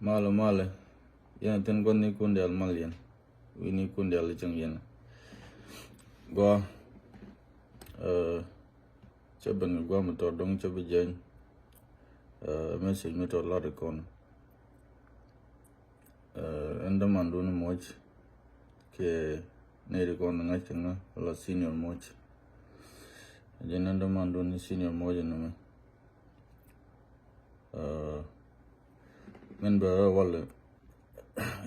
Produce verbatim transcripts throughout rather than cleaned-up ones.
Malɛ, malɛ. Yɛn a thi̱n gua̱thnikun diaal mal yɛn. Wi̱i̱nikun diaal cäŋ yɛn. Gua, eh, cä ben kɛ gua mi tɔt dɔ̱ŋ cä bi jɛny. Eh, message mi tɔt lat kɔn. Eh, ɛn dämandun muɔc kiɛ nɛy ti kɔn ŋa̱c kɛ ŋa la senior muɔc. Jɛn ɛn dämandun senior muɔc ɛn nɛmɛ. Eh, min bɛ walɛ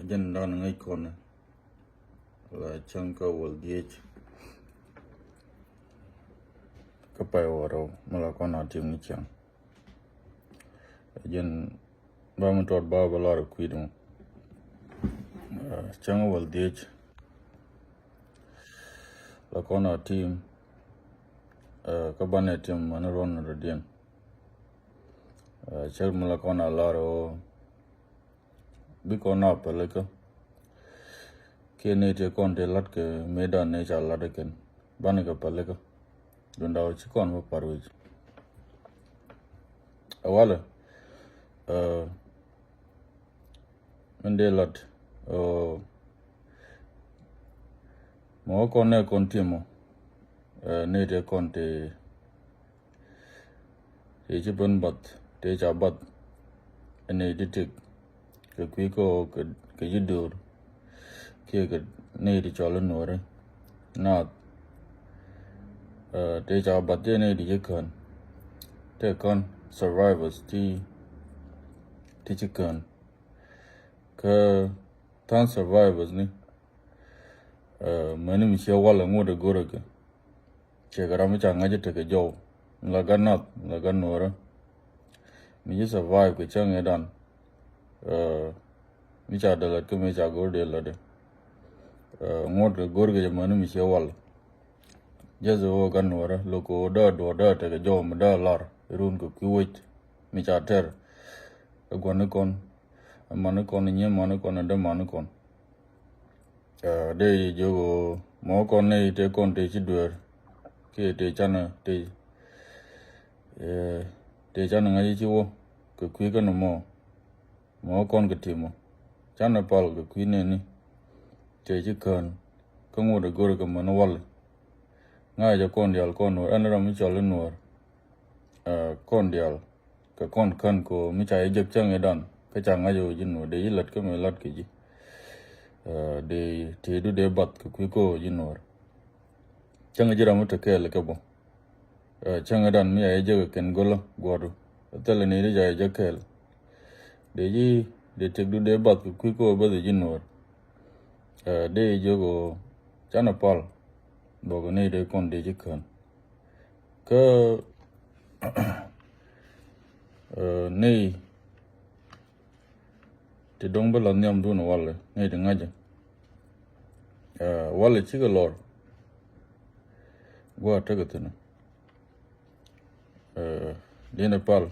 jɛn dan ŋäc kɔn la cäŋ kä wäl dhiec kä pay wä rɛw mi la kɔn a tim ni cäŋ. Jɛn ba mi tɔt ba bä lar kui̱dɛ mɔ. Eh, cäŋ wäl dhiec la kɔn a tim, eh, kä banɛ tim mani ruɔn rɔ diɛn. Eh, cäl mi la kɔn a lar ɣöö bi kɔn a pälikä. Kiɛ ni ti kɔn ti lat kɛ mëëdan ni ca lat kɛn. Banɛ kɛ pälikä. Dunda wä ci kɔn bä par wi̱c. Ɛ walɛ, eh, min dee lat, eh, mɔ kɔn nɛ kɔn ti mɔ, eh, ni ti kɔn ti Tëë ci ben bath, tëë ca bath. Ɛ nɛy ti tëk kɛ kui̱ kä kɛ, kɛ ji̱ döör. Kiɛ kɛ nɛy ti cɔl i̱ nuɔ̱ɔ̱ri naath. Eh, tëë ca bath tëë nɛy ti ci kään. Tëë kään survivors ti, ti ci kään. Kä tha̱a̱ŋ survivors ni, eh, mäni mi ciɛ walɛ ŋot ɛ go̱rɛ kɛ. Ciɛ kɛ ram mi ca ŋa̱c tekɛ jɔw. Mi la gat nath, mi la gat nuɔrä. Mi ci survive kɛ cäŋ ëëdan. Eh, mi ca dee lat kä mi ca go̱r dee lat dee. Eh, ŋot kɛ go̱r kɛ jɛ mäni mi ciɛ wal. Jɛ dhɛ wä gat nuɔrä. Lo̱k kɛ wä dee duɔ̱ɔ̱r dee tekɛ jɔw mi dee lar. Run kɛ kui̱ wec. Mi ca tɛr. Ɛ gua̱n ni kɔn. Ɛ man ni kɔn, ɛ nyiee man ni kɔn, ɛ dee man ni kɔn. Eh, dee jiök ɣöö mɔ kɔn ni tëë kɔn tëë ci dueer kiɛ tëë canɛ tëë, eh, tëë canɛ ŋa̱c ci wä kɛ kui̱ kɛn mɔ. Mɔ kɔn kɛ timɔ canɛ pal kɛ kui̱ nɛni tëë ci kään. Kä ŋot ɛ go̱r kɛ män wal. Ŋa̱c jɛ kɔn diaal kɔn nuɔr ɛn ram mi cɔl i̱ nuɔr. Eh, kɔn diaal kɛ kɔn kän kɛ ɣöö mi ca jɛ jek cäŋ i̱dan kä ca ŋa̱c ɣöö ji̱ nuɔ̱ɔ̱r dee ji̱ la̱t kä mëë la̱t kɛ ji̱. Eh, dee tëëdu dee bath kɛ kui̱ kä ɣöö ji̱ nuɔ̱ɔ̱r. Cäŋ ji̱ ram mi te kɛɛl kɛ bä. Eh, cäŋ i̱dan mi ca jɛ jek kɛ kɛn go̱lä guɔ̱ɔ̱du. Thilɛ ni di ca jɛ jek kɛɛl. Dee ji̱ dee tëkdu dee bath kɛ kui̱ kä ɣöö bäth ji̱ nuɔ̱ɔ̱r. Eh, dee jiök ɣöö canɛ pal. Bɔkɛ ni dee kɔn dee ji̱ kän. Kä, eh, nɛy ti dɔ̱ŋ bi lath nhiamdun walɛ, nɛy ti ŋa̱cä. Eh, walɛ cikɛ lɔr. Gua̱a̱r tekɛ thi̱n. Eh, di̱n ɛ pal.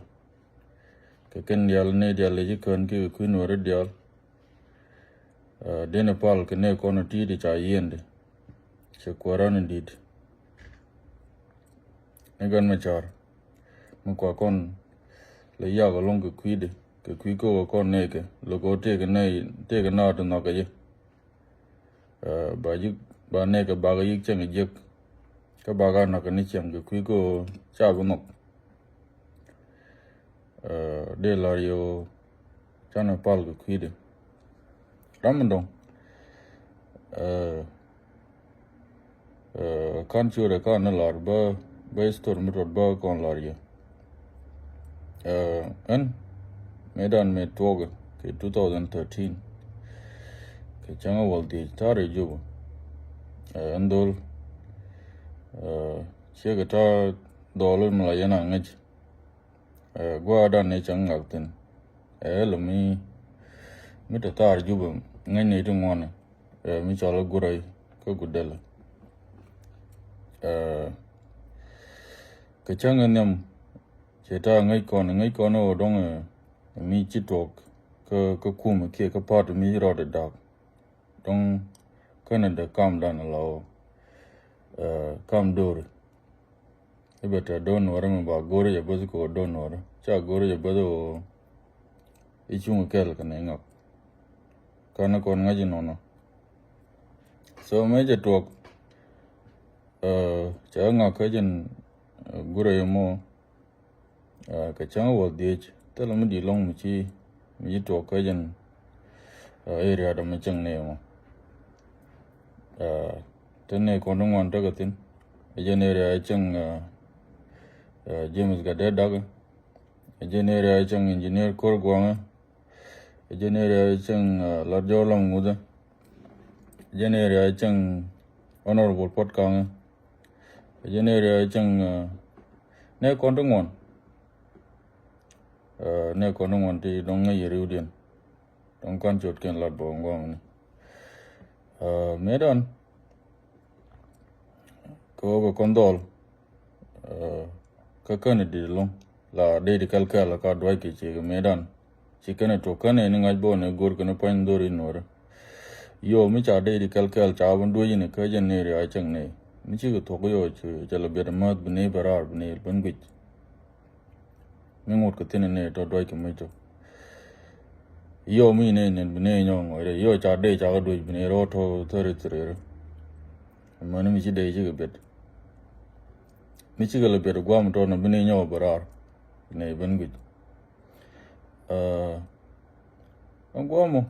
Kɛ kɛn diaal nɛy diaal lɛ ci kään kiɛ kɛ kui̱ nuɔ̱ɔ̱ri diaal. Eh, di̱n ɛ pal kɛ nɛy kɔn ti̱i̱t ca yiëëndi. Cɛ kuäärä ni di̱t. Ni gän mɛ ca̱r. Mi kua kɔn lɛ yak ɛlɔ̱ŋ kɛ kui̱di. Kɛ kui̱ kä wä kɔn nɛy kɛ. Lɛ kɛ wä tëëkɛ nɛy, tëëkɛ naath ti nhɔk kɛ jɛ. Eh, ba ji̱, ba nɛy kɛ bakɛ yi̱k cäŋ jiäk. Kä bakɛ nhɔk kɛ ni ciɛŋ kɛ kui̱ kä wä ca bi nhɔk. Eh, dee la̱r yɛ ɣöö canɛ pal kɛ kui̱dɛ. Ram mi dɔ̱ŋ. Eh, eh, ka̱n ciötdɛ ka̱n ni la̱r bä, bä history mi tuɔt bä kɔn la̱r yɛ. Eh, ɛn mëëdan mëë tuɔɔkɛ kɛ two thousand thirteen. Kɛ cäŋ a wäl dhiec ta̱a̱r ɛ Jubɛ. Eh, ɛn dho̱l. Eh, ciekɛ ta̱a̱ dhɔl mi la yɛn a ŋäc. Eh, gua̱a̱r dan ni cäŋ ŋak thi̱n. Eh, lɛ mi, mi te thaar Jubɛ ŋäc ni ti ŋuɔ̱nɛ. Eh, mi cɔl a Gurɛ kä Gudɛlɛ. Eh, kɛ cäŋ nhiam cɛ ta̱a̱ ŋäc kɔn, ŋäc kɔn ɣöö dɔ̱ŋ, eh, mi ci tuɔɔk kä, kä kumɛ kiɛ kä pa̱a̱t mi ci rɔɔdɛ da̱a̱k. Dɔ̱ŋ känɛ dee kam dan la ɣöö, eh, kam do̱ri. I̱ bɛ tɛ do̱r nuɔ̱ɔ̱rä mi ba go̱o̱rä jɛ bäth kɛ ɣöö do̱r nuɔ̱ɔ̱rä. Ca go̱o̱rä jɛ bäth ɣöö i̱ cuŋ kɛl kɛ nɛy ŋak. Kä ni kɔn ŋa̱c inɔnɔ. So mëë cɛ tuɔɔk, eh, cɛ ŋak kä jɛn, eh, gurɛ yɛ mɔ, eh, kɛ cäŋ wäl dhiec thilɛ mi di̱i̱t lɔ̱ŋ mi ci, mi ci tuɔɔk kä jɛn, eh, area dɔ mi cäŋ nɛy mɔ. Eh, te nɛy kɔn ti ŋuan tekɛ thi̱n. Ɛ jɛn area cäŋ, eh, eh, James Gatdet Dak. Ɛ jɛn area cäŋ engineer Kor Guaŋ. Ɛ jɛn area cäŋ, eh, Lat Jɔɔl Lam Ŋuth. Ɛ jɛn area cäŋ Honorable Puɔt Kaŋ. Ɛ jɛn area cäŋ, eh, nɛy kɔn ti ŋuan. Eh, nɛy kɔn ti ŋuan ti dɔ̱ŋ ŋäc yɛ riwdiɛn. Dɔ̱ŋ kɔn ciötkiɛn lat bä ŋuamni. Eh, mëëdan kɛ ɣöö kɛ kɔn dhɔl, eh, kä känɛ di̱t ɛlɔ̱ŋ la dee di kɛl kɛl ka duac kɛ ciek mëëdan. Ci kɛnɛ tuɔk känɛ ni ŋa̱c bä ni go̱r kɛnɛ pua̱ny dho̱r in nuɔ̱ɔ̱rä. Yo, mi ca dee di kɛl kɛl ca bä duec in kä jɛn ni riac cäŋ ni. Mi cikɛ thuɔ̱k yo, ci, cɛ lɛ biɛt mäth bi ni bɛ raar bi ni ben guic. Mi ŋut kɛ thi̱n ni tɔ duac kɛ mi tɔ. Yo, mi ni ni bi ni nyɔŋ ri. Yo, ca dee ca kɛ duec bi ni rɔ tɔ thäri thäri. Mani mi ci dee cikɛ biɛt. Mi cikɛ lɛ biɛt guam tɔ na bi ni nyɔŋ bɛ raar. Ni ben guic. Eh, ɛn guɔmɔ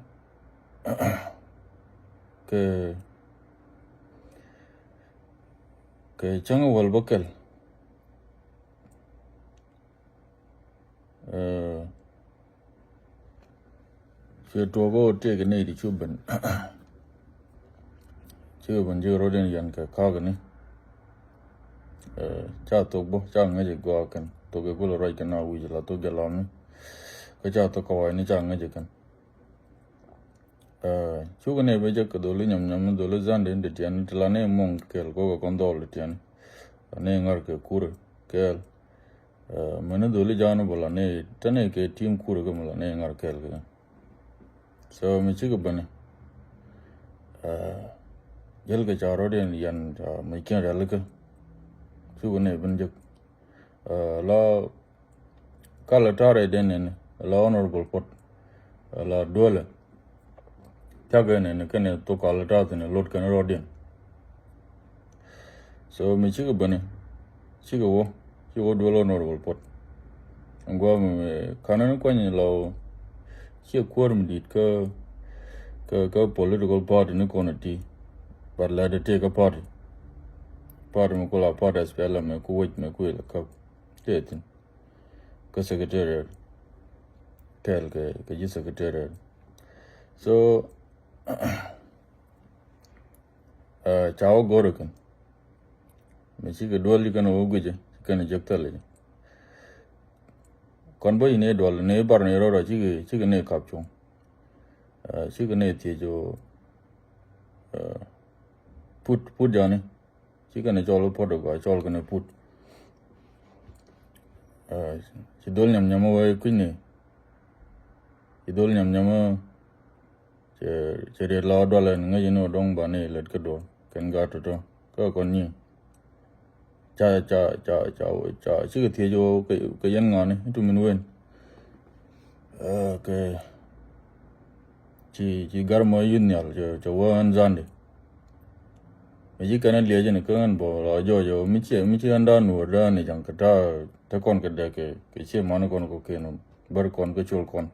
kɛ, kɛ cäŋ wäl bä kɛl. Eh, Ciɛ tuɔɔk ɣöö tëëkɛ nɛy ti cu ben. Cikɛ ben cikɛ rɔ̱diɛn yɛn kɛ ka̱a̱kɛ ni. Eh, ca thok bä ca ŋäc ɛ gɔaa kɛn thok ɛ kulɛ ruac kɛn a wi̱c la thok jɛ lamni. Kä ca thok kɛ wa̱i̱ni ca ŋäc ɛ kɛn. Eh, cukɛ nɛy bä jek kɛ dholi nyam nyam dholi zande in ti tiɛn ti la nɛy muɔ̱ŋ kɛl kokɛ kɔn dhɔl ti tiɛn. La nɛy ŋa̱r kɛ kurɛ kɛɛl. Eh, mɛni dholi ja̱a̱n bä la nɛy te nɛy kɛ tim kurɛ kɛ mi la nɛy ŋa̱r kɛɛl kɛ. So mi cikɛ bäni. Eh, jäl kɛ ca rɔ̱diɛn yɛn ca mi kiɛn rialikä. Cukɛ nɛy ben jek. Eh, la kalɛ ta̱rɛ den nɛni la Honorable Puɔt. Eh, la duelɛ. Cakɛ nɛni kɛnɛ thok kalɛ ta̱rɛ thi̱n lot kɛnɛ rɔ̱diɛn. So mi cikɛ bäni cikɛ wä cikɛ wä duel Honorable Puɔt. Ɛn gua̱a̱ mi, eh, kanɛ ni kuany la wä ciɛ kuäär mi di̱i̱t kä, kä, kä political party ni kɔn a ti. But la de tëë kä party. Party mi ku la party S P L M mi ku wec mi ku ilɛ käp. Tëë thi̱n. Kä secretariat. Kɛɛl kɛ, kɛ ji̱ secretariat. So, eh, ca wä go̱r kɛn. Mi cikɛ duel ci kɛn wä guicɛ ci kɛn jek thilɛ. Kɔn bä yi ni duel ni bar ni rɔrɔ cikɛ, cikɛ ni kap cuŋ. Eh, cikɛ ni thiec wä, eh, put, put jani. Ci kɛn cɔl Puɔt gɔaa cɔl kɛn put. Eh, ci dhol nyam nyam wee kui̱ni. Ci dhol nyam nyam wee cɛ, cɛ riet la dual ɛn ŋäc ni wä dɔŋ ba ni lɛt kä duɔl kɛn gaat tɔtɔ kä kɔn nyi. Ca, ca, ca, ca, ca, cikɛ thiec wä kɛ, kɛ yɛn ŋa̱ni tu min wen. Eh, kɛ ci, ci gar mɔ yith nhial cɛ, cɛ wä ɛn zandi. Mi ci kɛn a liɛc ni kä ɛn bɔ la jɔɔc ɔ mi ci, mi ci ɛn da nuɔr da ni jaŋ kɛ ta te kɔn kɛ dɛ kɛ, kɛ ci man kɔn kɔ kɛn bär kɔn kɛ col kɔn.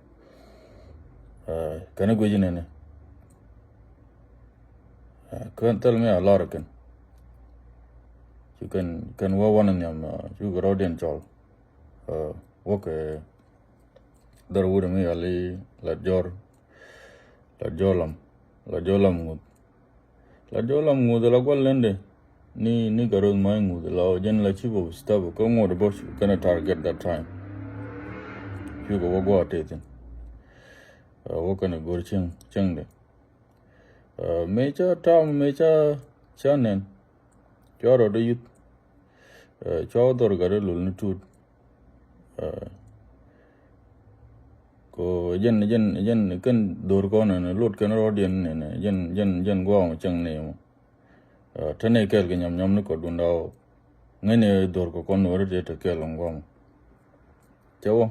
Eh, kɛn a guic ni ni. Eh, kɛn thil mi a lar kɛn. Ci kɛn, kɛn wä wan nhiam, eh, cu kɛ rɔɔdiɛn cɔl. Eh, wä kɛ dhɔr wut mi yali la jɔr. La jɔr lam, la jɔr lam ŋuth. La jɔr lam ŋuth la gual lende. Ni, ni Garoth ma ŋuth la jɛn la chief of staff kä ŋuɔt bä kɛn a target that time. Cu kɛ wä guɔ a tethin. Eh, wä kɛn a go̱r cieŋ, cieŋ de. Eh, mëë ca tam, mëë ca, ca nɛn. Cua rɔɔdɛ yuth. Eh, cua wä dhɔr gat ilol ni tuut. Eh, ko jɛn, jɛn, jɛn kɛn dhor kɔn ni lot kɛn rɔɔdiɛn ni, ni, jɛn, jɛn, jɛn guam cɛŋ ni mɔ. Eh, te ni kɛɛl kɛ nyam nyam ni kɔ dunda wä. Ŋäcni dhor kɔ kɔn wä ri te kɛɛl kɛ guam. Cɛ wä.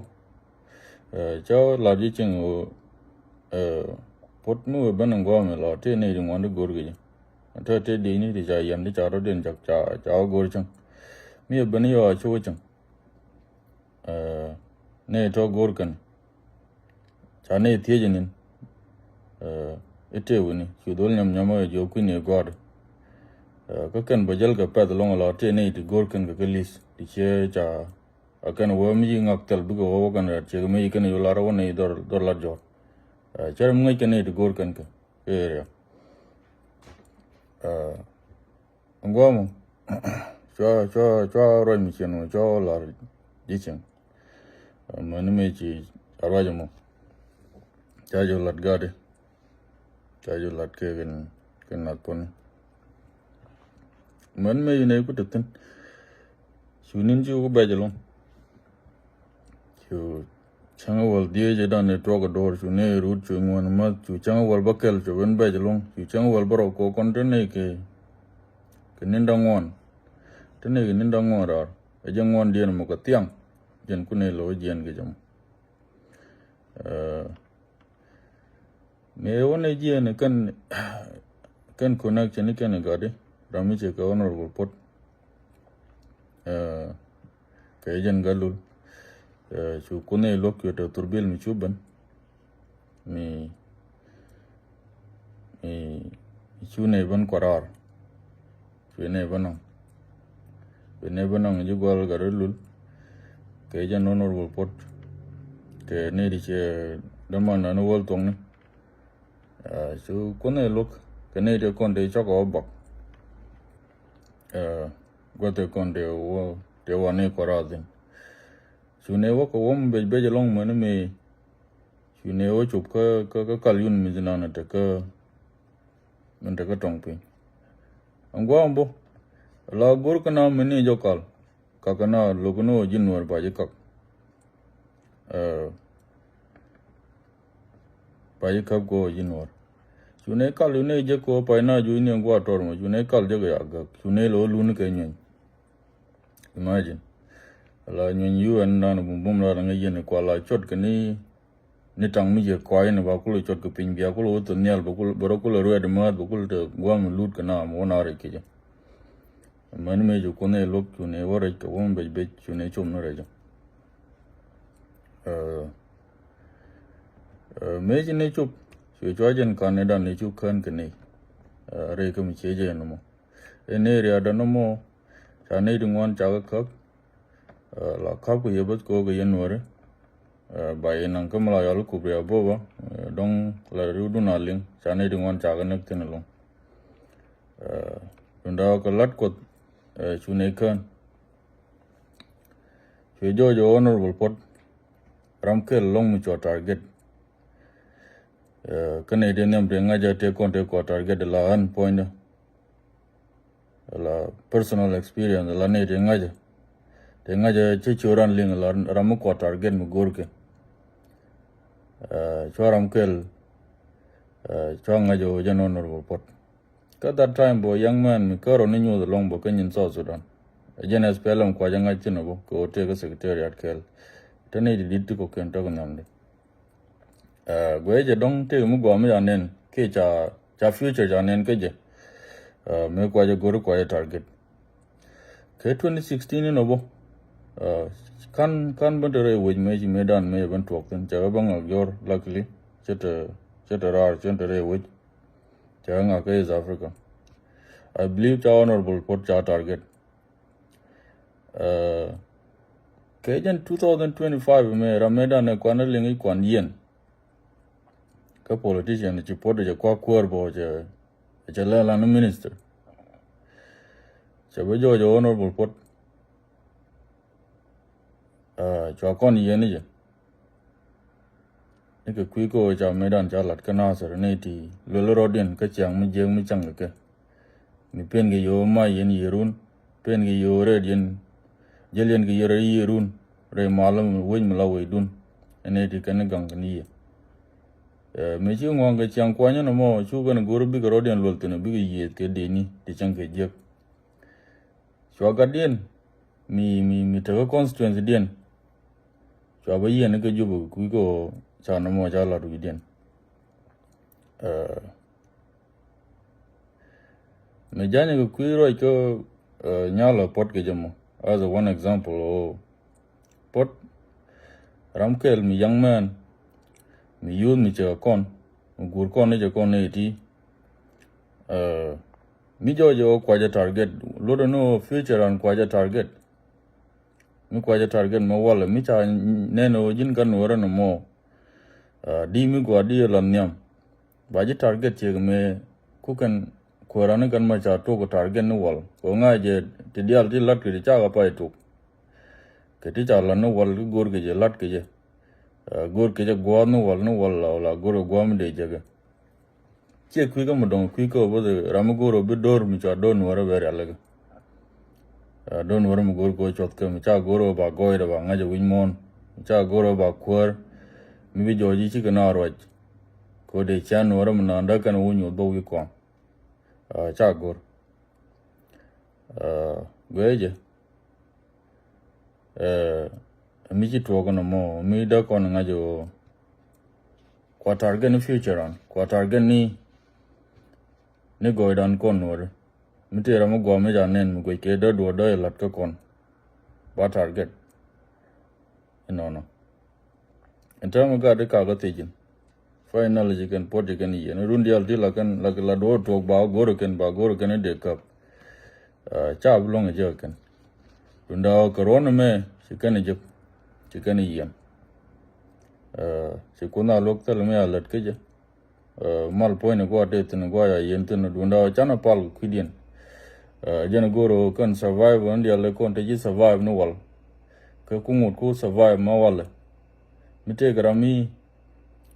Ca lat ji̱ cieŋ ɣöö puɔ̱t mi wëë ben in gua̱a̱mɛ la tëë nɛy ti ŋuan ti go̱o̱r kɛ ji̱. Tëë tëë diecni ti ca yɛn ti ca rɔ̱diɛn ca ca wä go̱o̱r cieŋ. Mi wëë ben yɔa ci wä cieŋ. Nɛy tɔ̱ go̱o̱r kɛn ca nɛy thiec inin. I̱ tëë wi̱ni cu dhol nyam nyam ɛ jiɔp kui̱ni ɛ gɔ̱a̱r. Kä kɛn bä jäl kɛ pɛth lɔŋ la tëë nɛy ti go̱o̱r kɛn kɛ kɛ li̱th ti ciɛ ca. A kɛn wä mi ci ŋak thil bikɛ wä wä kɛn rɛt ciek mi ci kɛn yu lar wä ni dhor dhor lat jɔr. Cɛ mi ŋäc kɛn ni ti go̱o̱r kɛn kɛ kɛ area. Guamɔ cua cua cua ruac mi cien wä cua wä lar ji̱ cieŋ. Mɛn mi ci a ruac mɔ ca jɔ lat gatdi. Ca jɔ lat kɛ kɛn kɛn nath puɔ̱ni. Mɛn mëë yinɛ ku te thi̱n. Cu ni̱n ci ku bɛc ɛlɔ̱ŋ. Cu cäŋ wäl dhieec ɛ dan ɛ tuɔk ɛ do̱r cu ni rut cu ŋuɔ̱n mäth cu cäŋ wäl bä kɛl cu ben bɛc ɛlɔ̱ŋ cu cäŋ wäl bä rɔ kɔ kɔn te ni kɛ kɛ ni̱n da̱ŋ ŋuɔ̱n. Te ni kɛ ni̱n da̱ŋ ŋuɔ̱n raar ɛ jɛ ŋuɔ̱n diɛn mɔ kɛ thiaŋ. Jɛn ku ni lo̱ jiɛn kɛ jɛ mɔ. Mëë wä ni jiɛn kɛn kɛn connection ni kɛn gadi ram mi cɛ kɛ honorable pot. Kɛ jɛn galul cu kun ni luɔk cuɛ tɔ thurbil mi cu ben mi mi cu ni ben kuarar. Cuɛ nɛ bä nɔŋ. Cuɛ nɛ bä nɔŋ ji̱ gual gat rɔ lul. Kɛ jɛ nɔn rɔ wä pot. Kɛ nɛ di cɛ däman nani wäl thuɔŋni. Cu kuonh ɛ luɔk kɛ nɛ di kɔn di cɔk ɔ bak. Guath ɛ kɔn di wä di wä ni kɔra thin. Cu nɛ wä kɛ wä mi bec bec ɛlɔŋ mɛni mi. Cu nɛ wä cop kä kä kal yun mi dhi nan ɛ tekä. Min te kä tɔŋ piny. Ɛn gua̱a̱m bä la go̱r kä na min ni jɔ kal. Kak kä na lo̱k ni wä ji̱ nuɔr ba ji̱ kak. Ba ji̱ kak guɔ wä ji̱ nuɔr. Cu ni kal cu ni jek kɛ wä pay na juc ni ɛn gua̱a̱ tɔr mɔ cu ni kal jek ya gak cu ni lɛ wä lun kɛ nyueny. Imagine. La nyueny yu ɛn dan bum bum la ŋäc yɛn kua la cot kɛ ni. Ni taŋ mi yɛ kɔac ni ba kulɛ cɔt kɛ piny bia kulɛ wä thon nhial bɛ rɔ kulɛ ruɛt määt bɛ kulɛ te guam lut kɛ naam wä na rɛc kecä. Mɛn mëë cu kun i̱ luɔk cu ni wä rɛc kɛ wä mi bec bec cu ni com ni rɛc. Mëë ci ni cop cu cua jɛn kan ni dan ni cu kään kɛ ni. Rɛc kä mi cie jɛ ni mɔ. Ɛn ni riaadä ni mɔ. Ca nɛy ti ŋuan cakɛ käp. La käp kɛ yɛ bäth kɛ ɣöö kɛ yɛ nuɔ̱ɔ̱ri. Ba yɛ naŋ kä mi la yɔl kup ria̱a̱ bo̱bä. Dɔ̱ŋ la riwdun a liŋ ca nɛy ti ŋuan cakɛ näk thi̱n ɛlɔ̱ŋ. Dunda kɛ la̱t kuɔth cu nɛy kään. Cuɛ jɔɔc ɛ honorable puɔt. Ram kɛl ɛlɔ̱ŋ mi cua target. Kä nɛy ti nhiam ti ŋa̱cä tëë kɔn tëë kua target la ɣän puɔ̱nydä. La personal experience la ni ti ŋa̱cä. Ti ŋa̱cä cä ciö ran liŋ la ram mi kua target mi go̱rkɛ. Cua ram kɛl cua ŋa̱cä wä jɛ honorable puɔt. Kä that time bä young man mi kärɔ ni nyuɔth ɛlɔŋ bä kä nyin South Sudan. Jɛn S P L M kua jɛ ŋa̱c thin ɔ bä kɛ wä tëë kä secretariat kɛl. Te ni ti dit ti kɔ̱kiɛn tɔk nhiamdɛ. Guɛ jɛ dɔŋ tëë mi guam mi ca nɛn kiɛ ca ca future ca nɛn kä jɛ. Mëë kua jɛ go̱ri kua jɛ target. Kɛ twenty sixteen in ɔ bä. Kan kan bä te rɛy wec mëë ci mëë dan mëë jɛ ben tuɔk thin cɛ bä bä ŋak jɔr luckily cɛ te cɛ te raar cɛ te rɛy wec. Cɛ ŋak kä East Africa. I believe ca honorable puɔt ca target. Kɛ jɛn two thousand twenty-five mɛ ram mɛ dan ɛ kuan liŋ i̱ kuan yɛn. Kä politician ci puɔt jɛ kua kuäär bɔ cɛ cɛ lɛ lan minister. Cɛ bä jɔɔc honorable puɔt. Cua kɔn yɛn i̱ jɛ. Ni kɛ kui̱ kä ɣöö ca metdan ca lat kä Nasir ni ti luel rɔɔdiɛn kä ciaŋ mi jiäk mi caŋ kɛ kɛ. Mi pen kɛ yio̱o̱ mac yɛn yiëërun, pen kɛ yio̱o̱ rɛɛt yɛn, jäl yɛn kɛ yio̱o̱ rɛɛt yiëërun, rɛy mal mi wec mi la wecdun. Ɛn ni ti kɛn gaŋ kɛn yiëë. Ɛ, mi ci ŋuaŋ kɛ ciaŋ kuanyä nɔmɔ, cu kɛn go̱r bikɛ rɔɔdiɛn luɔl thi̱n bikɛ yiëëth kɛ deni ti cäŋ kɛ jiäk. Cua gatdiɛn mi, mi, mi tekä constituency diɛn. Cua bä yiɛn kä Jubɛ kɛ kui̱ kä ɣöö ca nɔmɔ ca lat wi̱cdiɛn. Ɛ, mi janyɛ kɛ kui̱ ruac kä, ɛ, nyalɔ puɔ̱t kɛ jɛ mɔ. As a one example, ɣöö puɔ̱t ram kɛl mi young man, mi youth mi cɛ kɔn, mi guur kɔn ni cɛ kɔn ni ti. Ɛ, mi jɔɔc ɣöö kuacɛ target, luɔtdɛ ni ɣöö future an kuacɛ target. Mi kuacɛ target mɛ walɛ, mi ca nɛn ɣöö ji̱n kä Nuɔrä nɔmɔ. Ɛ, di mi gɔaa di la nhiam. Ba ji̱ target ciek mɛ ku kɛn kuääran ni kɛn ma ca tok target ni wal. Kɛ ɣöö ŋa̱cɛ ti diaal ti lat kɛ ti cakɛ pay tok. Kɛ ti ca lat ni wal ki go̱o̱r kɛ jɛ lat kɛ jɛ. Ɛ, go̱o̱r kɛ jɛ gua̱a̱th ni wal ni wal la, la go̱o̱r kɛ gua̱a̱th mi dee jɛ kɛ. Ciɛ kui̱ kä mi dɔ̱ŋ kui̱ kä ɣöö bä ram mi go̱o̱r ɣöö bi do̱r mi cua do̱r Nuɔrä bɛ rialikä. Ɛ, do̱r Nuɔrä mi go̱o̱r kɛ ɣöö cuɔth kä mi ca go̱o̱r ɣöö ba gɔɔydɛ ba ŋa̱c ɛ wi̱c muɔ̱ɔ̱n. Mi ca go̱o̱r ɣöö ba kuäär. Mi bi jɔɔc ji̱ cikɛ na ruac. Kɛ ɣöö dee cia Nuɔrä mi naaŋ däk kɛn ɛ wä nyuɔth bä wi̱i̱ kɔn. Ɛ, ca go̱o̱r. Ɛ, guiɛ jɛ. Ɛ, mi ci tuɔɔk nɔmɔ, mi dee kɔn ŋa̱c ɣöö kua target ni future an, kua target ni, ni gɔɔydan kɔn Nuɔri. Mi tëë ram mi guam mi ca nɛn mi guic kɛ dee duɔɔr dee lat kä kɔn. Ba target. Inɔnɔ. Ɛn täämɛ gat di kakä thiecin. Finally ci kɛn puɔt ci kɛn yieen run diaal ti la kɛn la, la duɔɔr tuɔɔk ba go̱r kɛn ba go̱r kɛn dee käp. Ɛ, ca bi luɔ̱ŋ jek kɛn. Run da̱a̱ kɛ ruɔ̱n mɛ ci kɛn jek. Ci kɛn yieen. Ɛ, ci kun a luɔk thil mi a lät kä jɛ. Ɛ, mal puɔ̱ny ni gua̱a̱ tëë thi̱n gua̱a̱ ya yieen thi̱n dunda canɛ pal kui̱diɛn. Ɛ, jɛn go̱o̱r kɛn survive ni diaal kɔn te ji̱ survive ni wal. Kɛ ku ŋut ku survive ma walɛ. Mi tëëk ram mi,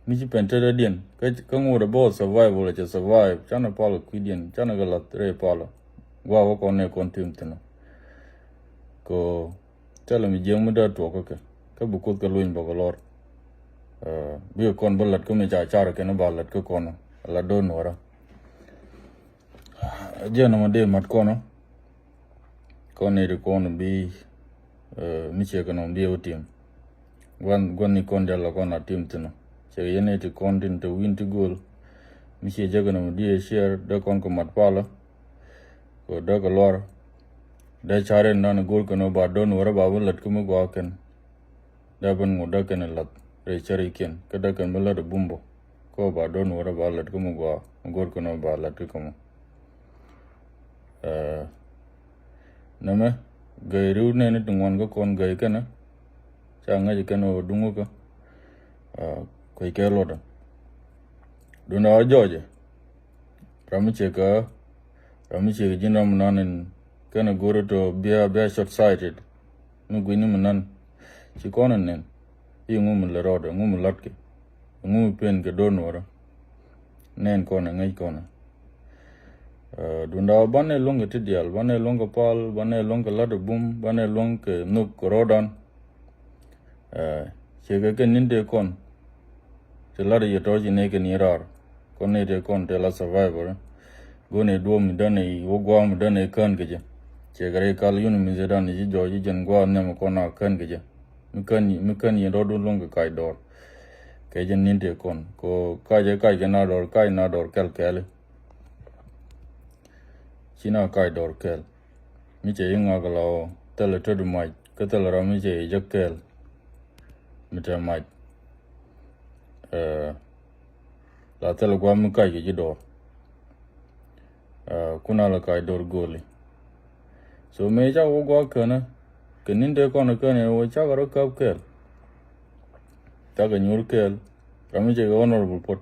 mi ci pɛn tetdädiɛn. Kä, kä ŋut ɛ bä survive wala cɛ survive. Canɛ pal kui̱diɛn, canɛ kɛ lath rɛy palä. Gua̱a̱ wä kɔn nɛ kɔn tim thi̱n. Kɛ Thilɛ mi jiäk mi dee tuɔk kä kɛ kä bi kuoth kɛ luny bä kɛ lɔr. Ɛ, bikɛ kɔn bä lät kä mi ca car kɛn ba lät kä kɔn la do̱n wärä. Jiɛn nɔmɔ dee mat kɔn kɔn ni ti kɔn bi, ɛ, mi ciɛ kɛ nɔm bi wä tim. Guan guan ni kɔn dial la kɔn a tim thin ɔ ciɛ kɛ yɛn ni ti kɔn tin te win ti gol. Mi ciɛ jɛ kɛ nɔm di ɛ ciɛr dee kɔn kɛ mat palä. Kɛ dee kɛ luar. Dee car in dan go̱r kɛn ɔ ba do̱n wärä ba bi lät kä mi gua̱a̱ kɛn. Dee ben ŋut dee kɛn lath rɛy cärikiɛn kä dee kɛn bi lät ɛ bum bä. Kä ba do̱n wärä ba lät kä mi gua̱a̱ mi go̱r kɛn ɔ ba lät kä kä mɔ. Ɛ, nɛmɛ gäy ri̱w nɛni ti ŋuan kä kɔn gäy kɛnɛ. Ca ŋäc kɛn ɔ duŋ kä. Ɛ, kuec kɛ luɔtdä. Duundɛ ɣä jɔɔcɛ. Ram mi ciɛ kä, ram mi ciɛ kɛ ji̱n ram mi nan in kɛn a go̱o̱r tɔ bia, bia short sighted. Mi gui̱ni mi nan. Ci kɔn in nɛn. I̱ ŋu mi lɛ rɔɔdɛ, ŋu mi latkɛ. Ŋu mi pen kɛ do̱r nuɔrä. Nɛn kɔn in ŋäc kɔn in. Ɛ, duundɛ ɣä banɛ luäŋ kɛ ti diaal, banɛ luäŋ kɛ pal, banɛ luäŋ kɛ lat ɛ bum, banɛ luäŋ kɛ nhök kɛ rɔɔdan. Ɛ, ciɛ kɛ kɛ ni̱n tëë kɔn. Ti lat yɛ tɔ̱ ci nɛy kɛ ni raar. Kɔn nɛy tëë kɔn tëë la survivor. Go̱n ɛ duɔ̱ɔ̱p mi däni wä gua̱a̱m mi däni kään kɛ jɛ. Ciɛ kɛ rɛy kal yun mi zɛ dan ci jɔɔc ci jɛn gua̱a̱m nhiam kɔn a kään kɛ jɛ. Mi kään, mi kään yɛn rɔɔdun luɔ̱ŋ kɛ kac dɔɔr. Kɛ jɛn ni̱n tëë kɔn. Kɔ kac ɛ kac kɛ na dɔɔr, kac na dɔɔr kɛl kɛɛli. Ci na kac dɔɔr kɛɛl. Mi cɛ yi ŋak la ɔ thilɛ töt mac kä thilɛ ram mi cɛ yi jek kɛɛl. Mi te mac. Ɛ, la thilɛ guam mi kac kɛ ji̱ dɔɔr. Ɛ, kuna la kac dɔɔr goli. So mëë cak wä guak känä kɛ ni̱n te kɔn känä wä cak rɔ käp kɛɛl. Cak kɛ nyuur kɛɛl ram mi cɛ kɛ honorable pot.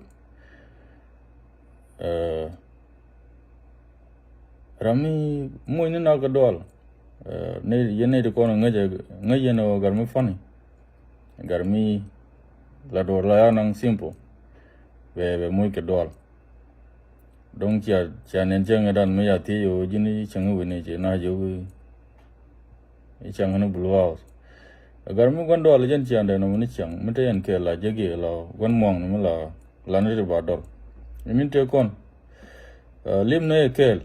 Ɛ, ram mi muc ni nak kɛ dual. Ɛ, ni yɛn ni ti kɔn ŋäc, ŋäc yɛn ɔ gar mi funny. Gar mi la duɔr la ya naŋ simple. Bɛ, bɛ muc kɛ dual. Dɔŋ cia, cia nɛn cäŋ dan mi ya thiec ɔ ji̱n cäŋ wi̱ni ci na jɛ wi̱. I̱ cäŋ ni Blue House. Ɛ gar mi gua̱n dual jɛn ciaŋ dee nɔmɔ ni ciaŋ mi te yɛn kɛɛl la jek yɛ la gua̱n muaŋ ni mi la, la ni ti ba dɔl. I̱ min te kɔn. Ɛ, lim ni yɛ kɛɛl.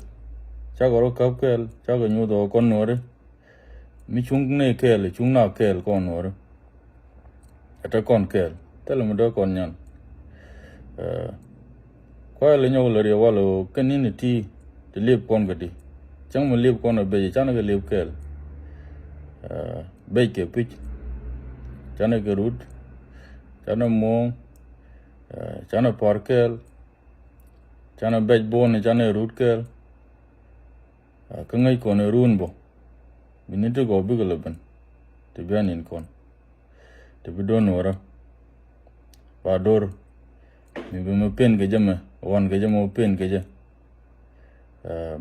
Cakɔ rɔ käp kɛɛl, cakɔ nyuth ɔ kɔn nuɔri. Mi cuŋ ni yɛ kɛɛl, cuŋ na kɛɛl kɔn nuɔri. Ɛ te kɔn kɛɛl, thilɛ mi dee kɔn nyan. Kuayɛ lɛ nyɔk lɛ riɛ walɛ ɣöö kɛn ni̱n ti ti liep kɔn kɛ ti. Cäŋ mi liep kɔn ɛ bec, canɛ kɛ liep kɛɛl. Bec kɛ pi̱c, canɛ kɛ rut, canɛ muɔ̱ɔ̱ŋ, canɛ pa̱r kɛɛl, canɛ bec buɔ̱n, canɛ rut kɛɛl. Kä ŋäc kɔn ɛ run bä, bi ni̱n ti gɔw bikɛ lɛ ben ti bia ni̱n kɔn. Ti bi do̱r nuɔrä ba do̱r mi bi mi pen kɛ jɛ mɛ, wan kɛ jɛ mɛ pen kɛ jɛ.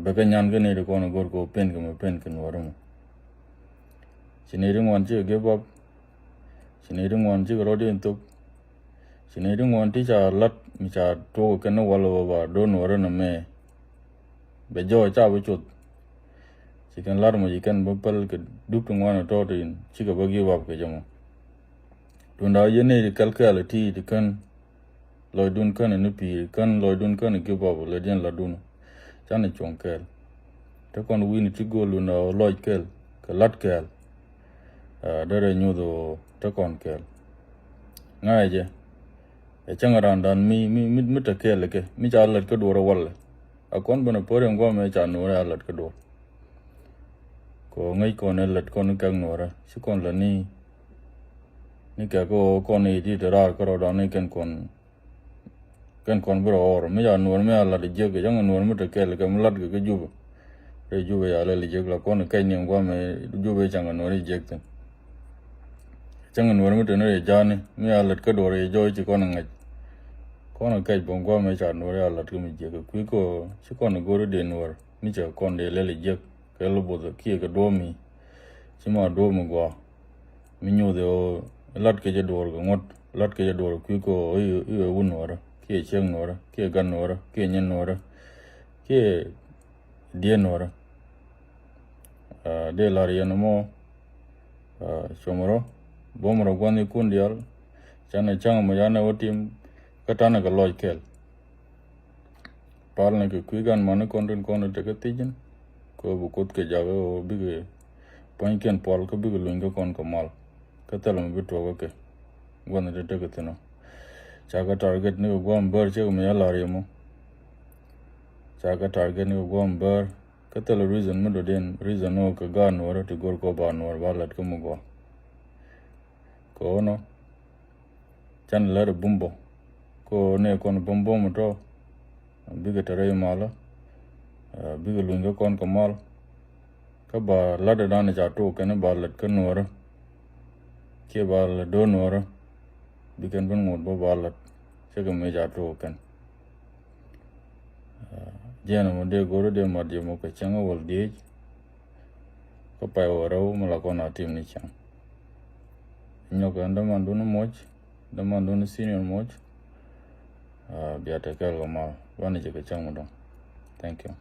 Bɛ kɛ nyan kɛ ni ti kɔn go̱r kɛ pen kɛ mɛ pen kɛ nuɔrä mɛ. Ci ni ti ŋuan cikɛ give up. Ci ni ti ŋuan cikɛ rɔ̱diɛn thop. Ci ni ti ŋuan ti ca lat mi ca tuɔk kɛn ni wal wä ba do̱r nuɔrä nɛ mɛ. Bɛ jɔɔc ca bi cuth. Ci kɛn lar mɔ ci kɛn bä päl kɛ dup ti ŋuan tɔ̱ tin cikɛ bä give up kɛ jɛ mɔ. Duunda yɛn ni kɛl kɛɛl ti ti kän lɔcdun kän ni pi̱i̱ kän lɔcdun kän give up lɛ diɛn latdun. Canɛ cuɔ̱ŋ kɛɛl. Te kɔn wi̱ni ti go̱o̱l duunda lɔc kɛɛl kɛ lat kɛɛl. Derɛ nyuth ɣöö te kɔn kɛɛl. Ŋa̱cɛ jɛ ɛ cäŋ randan mi mi mi mi te kɛɛl kɛ mi ca lät kä duɔrɛ walɛ. A kɔn ben a pär in guam ɛ ca nuɔrɛ a lät kä duɔr. Kɛ ɣöö ŋäc kɔn ɛ lät kɔn kɛk nuɔrɛ ci kɔn lät ni. Ni kɛk kä ɣöö kɔn i̱ ti te raar kä rɔɔdan ni kɛn kɔn. Kɛn kɔn bi rɔ ɣɔr mi ca nuɔr mi a lat jiäk kɛ cäŋ nuɔr mi te kɛɛl kɛ mi lat kɛ kä Jubɛ. Rɛy Jubɛ ya lɛl jiäk la kɔn kɛc ni guam ɛ Jubɛ cäŋ nuɔr jiäk thin. Cäŋ nuɔr mi te ni rɛy ja̱a̱ni mi a lat kä duɔr rɛy jɔɔc ci kɔn ŋäc. Kɔn kɛc bä guam ɛ ca nuɔr ya lat kä mi jiäk kɛ kui̱ kɔ ci kɔn go̱ri dee nuɔr mi cɛ kɔn dee lɛl jiäk kɛ luboth kiɛ kɛ duɔ̱ɔ̱p mi. Ci ma duɔ̱ɔ̱p mi gua̱a̱. Mi nyuuth i̱ ɣöö lat kɛ jɛ duɔ̱ɔ̱r kɛ ŋuɔ̱t lat kɛ jɛ duɔ̱ɔ̱r kui̱ kɛ ɣöö i̱ ɣöö i̱ ɣöö wun nuɔ̱ɔ̱rä kiɛ ciek nuɔ̱ɔ̱rä kiɛ gan nuɔ̱ɔ̱rä kiɛ nyin nuɔ̱ɔ̱rä kiɛ dieen nuɔ̱ɔ̱rä. Dee la̱r yɛn ɛmɔ. Cuɔmɔ rɔ buɔ̱mɔ rɔ gua̱n i̱ kun diaal. Canɛ ca̱ŋ mɔ yanɛ wä tim kä tanɛ kɛ lɔc kɛl. Pal ni kɛ kui̱ gan mani kɔn tin kɔn tekɛ thiec in. Kɛ ɣöö bi kuoth kɛ jakä ɣöö bikɛ pua̱nykiɛn pual kä bikɛ luny kä kɔn kɛ mal. Kä thil mi bi tuɔk kä kɛ gua̱n ti tekɛ thi̱n ɔ. Ca kɛ target ni kɛ gua̱a̱m bär cɛ kɛ mi ya la̱r yɛ mɔ. Ca kɛ target ni kɛ gua̱a̱m bär kä thil reason mi dɔ̱diɛn reason ɔ kɛ gaat nuɔ̱ɔ̱rä ti go̱r kɔ ba nuɔ̱ɔ̱r ba lät kä mi gua̱a̱. Kɛ ɣöö nɔ canɛ lɛr ɛ bum bä. Kɛ ɣöö nɛ kɔn bum bum tɔ bikɛ te rɛy malä. Bikɛ luny kä kɔn kɛ mal. Kä ba lat ɛ dan ca tok kɛn ba lät kä nuɔrä. Kiɛ ba lät do̱r nuɔrä. Bikɛn ben ŋot bä ba lät cɛ kɛ mëë ca tok kɛn. Jiɛn ɛmɔ dee go̱r dee mat jiɛ mɔ kɛ cäŋ ɛ wäl diec. Kä pay wä rɛw mi la kɔn a tim ni cäŋ. Nyɔk ɛn dämandun moc, dämandun senior moc. Bia te kɛl kɛ mal banɛ jɛ kɛ cäŋ mi dɔŋ. Thank you.